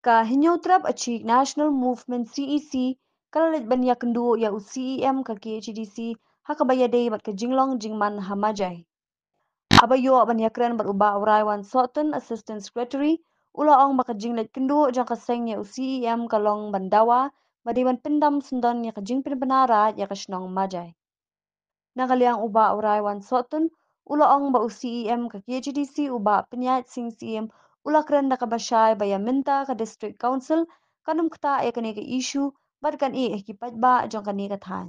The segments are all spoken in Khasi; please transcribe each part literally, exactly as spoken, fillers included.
Ka Hynñiewtrep Achik National Movement, C E C, ka la leit ban ïakynduh ïa u C E M ka K H A D C ha kaba ïadei bad ka jinglong jingman ha Majai. Haba ïoh ban ïakren bad u Bah Uraiwan Sohtun, Assistant Secretary, u la ong ba ka jingleit kynduh jong ka seng ïa u C E M ka long ban dawa ba dei ban pyndam syndon ïa ka jingpynbna raid ïa ka shnong Majai. Na ka liang u Bah Uraiwan Sohtun u la ong ba u C E M ka K H A D C, u Bah Pynïaid Sing Syiem, u la kren da kaba shai ba ïa mynta ka District Council kan ym ktah ïa kane ka issue bad kan ïeh ïa ki paidbah jong kane ka thaiñ.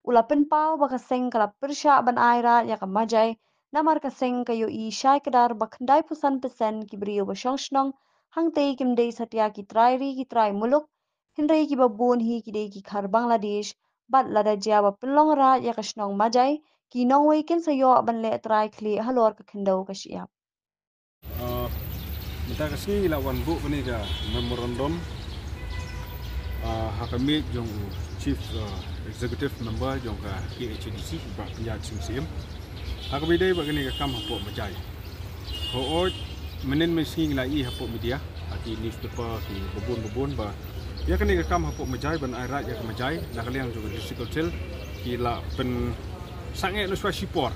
U la pynpaw ba ka seng ka la pyrshah ban ai raid ïa ka Majai, namar ka seng ka ïohi shai kdar ba khyndai phew san percent ki briew ba shong shnong hangtei kim dei satia ki trai ri ki trai muluk, hynrei kiba bun hi ki dei ki khar Bangladesh, bad lada jia ba pynlong raid ïa ka shnong Majai, ki nongwei kin sa ïoh ban leh trai khlieh halor ka khyndew ka shyiap. Ah, mynta ka sngi la wan buh kane ka memorandum, ah, ha ka miej jong u Chief, ah, Executive Member jong ka K H A D C, Bah Pynïaid Sing Syiem. Ha kaba ïadei bad kane ka kam hapoh Majai. Hooid, mynnin mynne sngi ngi la ïohi hapoh media, ha ki newspaper, ki babun babun ba ïa kane ka kam hapoh Majai ban ai raid ïa ka Majai na ka liang jong ka District Council ki la pyn sangeh noh shuwa shipor.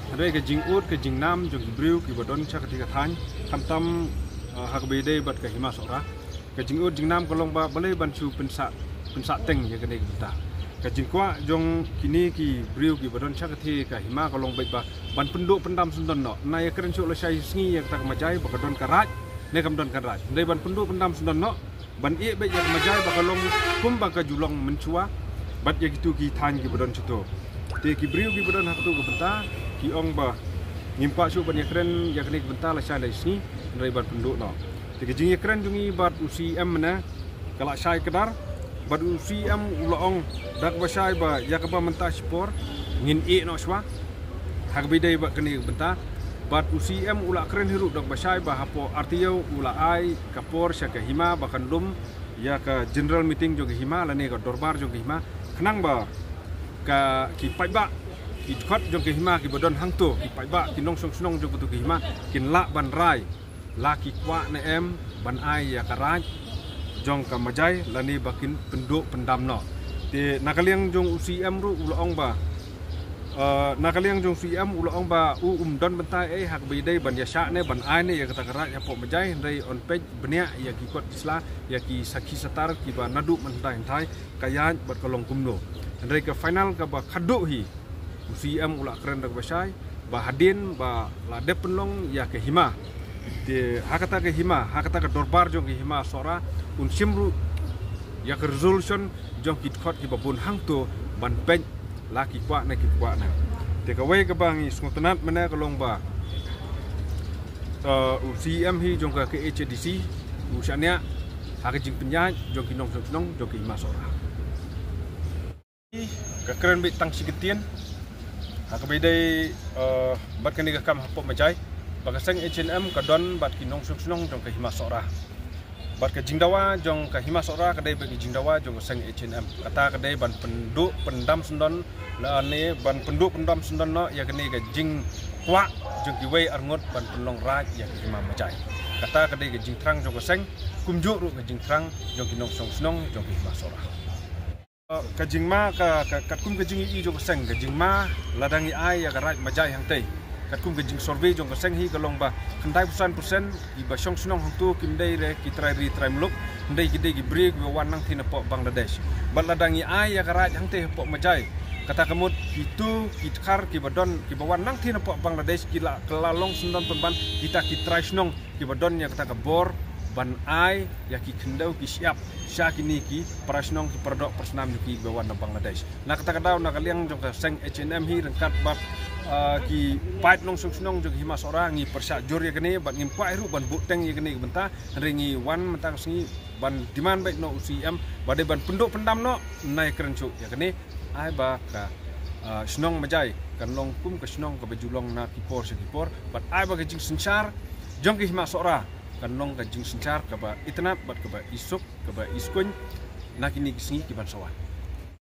Hynrei ka jingud ka jingnam jong ki briew kiba don sha katei ka thaiñ, khamtam, ah, ha kaba ïadei bad ka Hima Sohra, ka jingud jingnam ka long ba balei ban shu pynsah, pynsah teng ïa kane ka bynta. Ka jingkwah jong kine ki briew kiba don sha katei ka hima ka long beit ba ban pynduh pyndam syndon noh. Nai ïakren shuh lashai sngi ïa kata ka Majai ba ka don ka raid ne kam don ka raid. Hynrei ban pynduh pyndam syndon noh, ban ïeh beit ïa ka Majai ba ka long kumba ka ju long mynshuwa, bad ïa kitu ki thaiñ kiba don shatu. Te ki briew kiba don ha katu ka bynta ki ong ba ngim kwah shuh ban ïakren ïa kane ka bynta lashai lai sngi, hynrei ban pynduh noh. Te ka jingïakren jong ngi bad u C E M mynne ka la shai kdar, bad u C E M u la ong da kaba shai ba ïa kaba mynta shipor ngin ïeh noh shuwa ha kaba ïadei bad kane ka bynta. Bad u C E M u la kren hi ruh da kaba shai ba hapoh artylli u la ai ka por sha ka hima ba kan lum ïa ka general meeting jong ka hima lane ka dorbar jong ka hima, khnang ba ka, ki paidbah, ki dkhot jong ka hima kiba don hangto, ki paidbah, ki nongshong shnong jong katu ka hima kin lah ban rai la ki kwah ne em ban ai ïa ka raid jong ka Majai lane ba kin pynduh pyndam noh. Te na ka liang jong u C E M ruh u la ong ba, eh, na ka liang jong u C E M u la ong ba u um don bynta ei ha kaba ïadei ban ïashah ne ban ai ne ïa kata ka raid hapoh Majai, hynrei yn peit bniah ïa ki kot ki sla, ïa ki sakhi satar kiba naduh mynhyndai hynrei ka ïaid bad ka long kumno. Hynrei ka final kaba khatduh hi, u C E M u la kren da kaba shai ba hadien ba la dep pynlong ïa ka hima, te ha kata ka hima, ha kata ka dorbar jong ka Hima Sohra, un shim ruh ïa ka resolution jong ki dkhot kiba bun hangto ban peit la ki kwah ne kim kwah ne. Te kawei kaba ngi sngewtynnat mynne ka long ba, eh, u C E M hi jong ka K H A D C u shaniah ha ka jingpynïaid jong ki nongshong shnong jong ka Hima Sohra. Ka kren beit tang shi kyntien ha kaba ïadei, eh, bad kane ka kam hapoh Majai, ba ka seng H N M ka don bad ki nongshong shnong jong ka Hima Sohra. Bad ka jingdawa jong ka Hima Sohra ka dei bad ka jingdawa jong ka seng H N M. Kata ka dei ban pynduh pyndam syndon, lane ban pynduh pyndam syndon noh ïa kane ka jingkwah jong kiwei arngut ban pynlong raid ïa ka Hima Majai. Kata ka dei ka jingthrang jong ka seng, kumjuh ruh ka jingthrang jong ki nongshong shnong jong ka Hima Sohra. Ka jingma ka, ka, katkum ka jingïohi jong ka seng, ka jingma lada ngi ai ïa ka raid Majai hangtei. Katkum ka jingsurvey jong ka seng hi ka long ba khyndai phew san percent kiba shong shnong hangto kim dei re ki trai ri trai muluk, hynrei ki dei ki briew kiba wan nangthie napoh Bangladesh. Bad lada ngi ai ïa ka raid hangtei hapoh Majai, kata ka mut kitu ki dkhar kiba don kiba wan nangthie napoh Bangladesh ki la, ka la long syndon pynban kita ki trai shnong kiba don ïa kata ka bor ban ai ïa ki khyndew ki shyiap sha kine ki para shnong ki para doh para snam jong ki kiba wan na Bangladesh. Na kata ka daw na ka liang jong ka seng H N M hi ryngkat bad, ah, ki paid nongshong shnong jong ka Hima Sohra ngi pyrshah jur ïa kane bad ngim kwah ruh ban buhteng ïa kane ka bynta, hynrei ngi wan mynta ka sngi ban demand beit noh u C E M ba dei ban pynduh pyndam noh, nai kren shuh ïa kane. Ai ba ka, ah, shnong Majai kan long kum ka shnong kaba ju long na ki por sha ki por, bad ai ba ka jingsynshar jong ka Hima Sohra kan long ka jingsynshar kaba itynnad bad kaba isuk, kaba iskuin na kine ki sngi kiban sa wan.